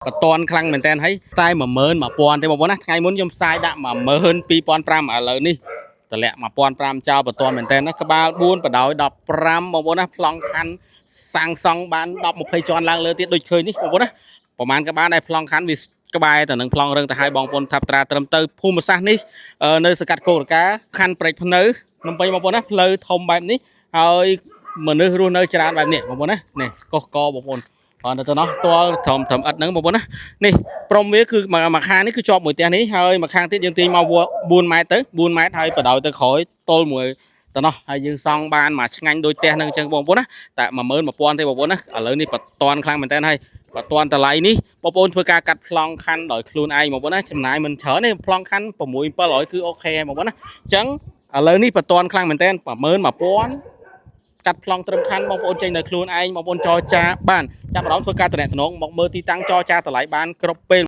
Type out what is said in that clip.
បន្ទាន់ខ្លាំងមែនតើហើយតែ11000ទេបងប្អូនណាថ្ងៃមុនខ្ញុំផ្សាយដាក់12500ឥឡូវនេះតម្លាក់1500ចោលបន្ទាន់មែនតើណាក្បាល4បដោយ15បងប្អូនណាប្លង់ខណ្ឌសាងសង់បាន10 20ជាន់ឡើងលើទៀតដូចឃើញនេះបងប្អូនណាប្រហែលក៏បានដែរប្លង់ខណ្ឌវាក្បែរទៅនឹងប្លង់រឹងទៅឲ្យបងប្អូនថាត្រាត្រឹមទៅភូមិសាស្ត្រនេះនៅសង្កាត់គោរកាខណ្ឌព្រែកភ្នៅភ្នំពេញបងប្អូនណាផ្លូវធំបែបនេះហើយមនុស្សរស់នៅច្រើនបែបនេះបងប្អូនណានេះកោះកបងប្អូន អត់ទៅណោះទាល់ត្រឹមត្រឹមឥតហ្នឹងបងប្អូនណានេះព្រំវាគឺមួយខាងនេះគឺជាប់មួយផ្ទះនេះហើយមួយខាងទៀតយើងទាញមក4ម៉ែត្រទៅ4ម៉ែត្រហើយបដោយទៅក្រោយទល់មួយទៅណោះហើយយើងសង់បានមួយឆ្ងាញ់ដូចផ្ទះហ្នឹងអញ្ចឹងបងប្អូនណាតែ11000ទេបងប្អូនណាឥឡូវនេះបន្ទាន់ខ្លាំងមែនតើហើយបន្ទាន់តម្លៃនេះបងប្អូនធ្វើការកាត់ប្លង់ខណ្ឌដោយខ្លួនឯងបងប្អូនណាចំណាយមិនច្រើនទេប្លង់ខណ្ឌ6 700គឺ OK ហើយបងប្អូនណាអញ្ចឹងឥឡូវនេះបន្ទាន់ខ្លាំងមែនតើ11000កាត់ប្លង់ត្រឹមខណ្ឌបងប្អូនចេញដោយខ្លួនឯងបងប្អូនចរចាបានចាប់អារម្មណ៍ធ្វើការតំណែងមកមើលទីតាំងចរចាតម្លៃបានគ្រប់ពេល។